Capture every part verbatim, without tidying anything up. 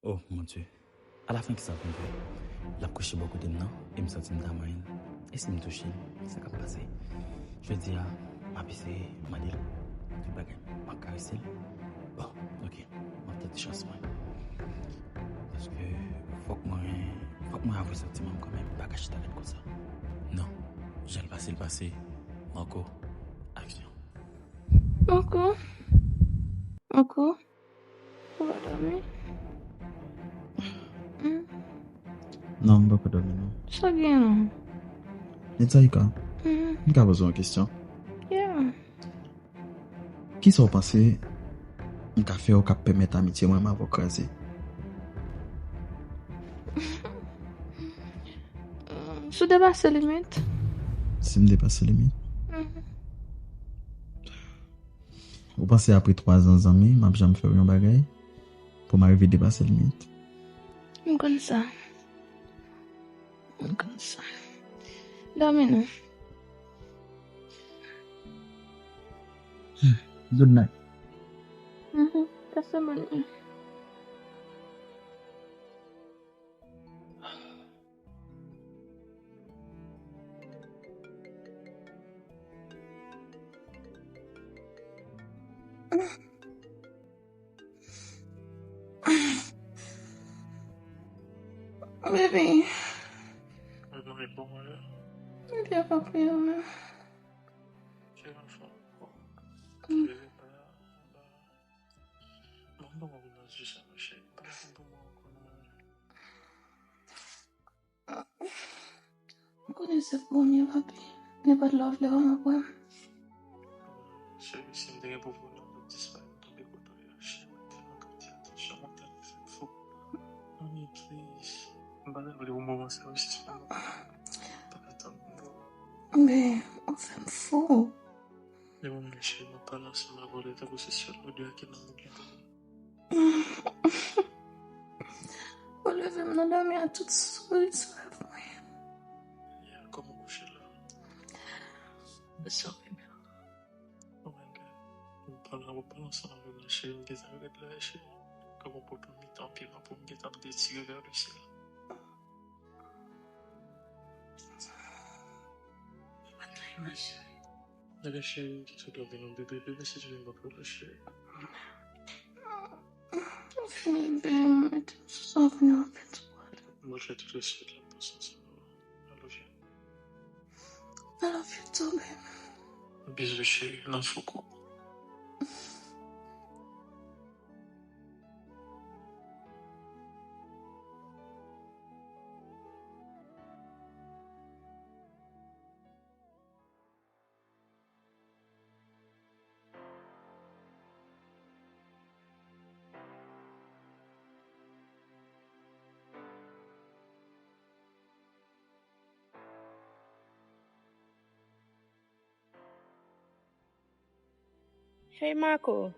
Oh, mon Dieu. Alafen, kisa l konn fè? L ap kouche bò kote m nan, e m santi m ta manyen l. E si m touche l, sa k ap pase? Jodi a, m ap eseye mande l tout bagay. M ap karese l. Bon, ok, m ap tante chans mwen. Paske fòk mwen, fòk mwen avwe santiman m kanmenm. M pa ka chita ret konsa. Non, jan l pase, l pase. Marco, aksyon. Marco. Marco. Ou pa dòmi? Hmm? Non, m poko dòmi, non. Sa gen, non? Nitsaika, mhm, m ka poze w yon kesyon? Yeah. Kisa w panse m ka fè w k ap pèmèt amitye mwen m avè w kraze? Si w depase limit. Si m depase limit? Mhm. Ou panse apre twa zan zanmi, m ap janm fè w yon bagay pou m arive depase limit? M konn sa. M konn sa. Dòmi non. Good night. Mhm. Pase bòn nuit. Baby. Baby, pa plede non. Mwen pa konn nan zye sa, monchè. Pa konn pou mwen ankò non. M konnen se pou mye, papi. Nenpòt lè w vle w ap wè m. Cheri, si m te gen pou pran non, m t ap disparèt tonbe kote w ye. Shit, tèlman gade atansyon, mwen tèlman fè m fou. Honey, please. M pa ta vle pou moman sa yo sispann. Pa ka tann non. Men, ou fè m fou. Yon moun cheri, m ap pale ansanm avè w, tankou se sèl odè a ki nan bouch mwen tande. Ou leve m nan dòmi a, tout souri sou lèv mwen. Yeah, kòman w kouche la? Sorry, man. Oh my God. M pale, m pale ansanm avè w la, cheri, m gentan ret la, cheri. Kòman w pote yon mitan pye m an pou m gentan ap detire vè lesyèl? Mwen nan imaj. Bebe cheri, ki sot lòt vin yon bebe, bebe, si Dye vle m ap rele w cheri. Ou fini bebe, mete m sou sa, ou vin yon bebe. Mwen fè tout respè la, m panse ansanm avè w. I love you. I love you too, baby. Bizou cheri, nan foukou. Hey Marco,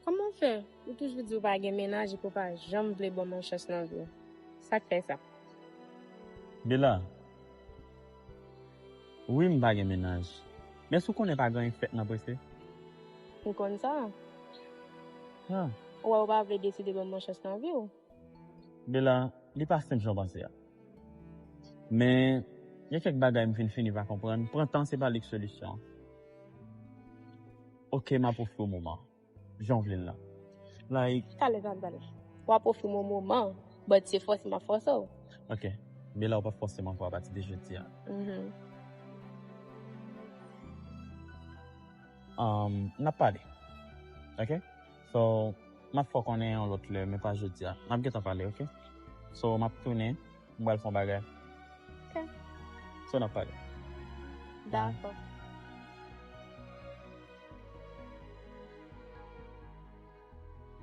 kòman w fè? Ou toujou di w pa gen mennaj epi w pa janm vle ban m yon chans nan vi w. Sa k fè sa? Bella, wi, m pa gen mennaj. Men èske w konnen pa gen anyen k fèt nan prese? M konn sa. Ah. Ou wè, ou pa vle deside ban m yon chans nan vi w. Bella, li pa senp jan w panse a. Men, gen kèk bagay m fin fini pa konprann. Pran tan, se pa li k solisyon an. Ok, m ap ofri w moman. Jan w vle l la. Like, talè, talè, talè. W ap ofri m yon moman, but se fòse m ap fòse w. Ok. Bella, ou p ap fòse m ankò apati de jodi a. Mhm. Um, n ap pale. Ok? So, m ap fè w konnen yon lòt lè, men pa jodi a. N ap gentan pale, ok? So, m ap tounen, m pral fè yon bagay. Ok. So, n ap pale. Dakò.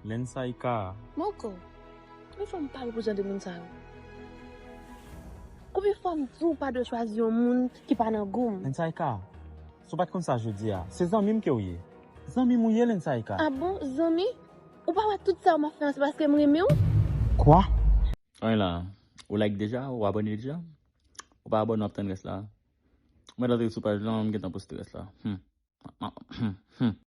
Lensaika. Moko, konbyen fwa m pale pou jan de moun sa yo? Konbyen fwa m di w pa dwe chwazi yon moun ki pa nan gou m? Lensaika, si w pa t konn sa jodi a, se zanmi m ke w ye. Zanmi m ou ye, Lensaika. Ah bon, zanmi? Ou pa wè tout sa yo m ap fè an se paske m renmen w? Kwa? Anyen la, ou like deja? Ou abòne deja? Ou pa abòne, w ap tann rès la. Mwen t antre sou paj lan, m gentan poste rès la. Hmm. Hmm, hmm, hmm.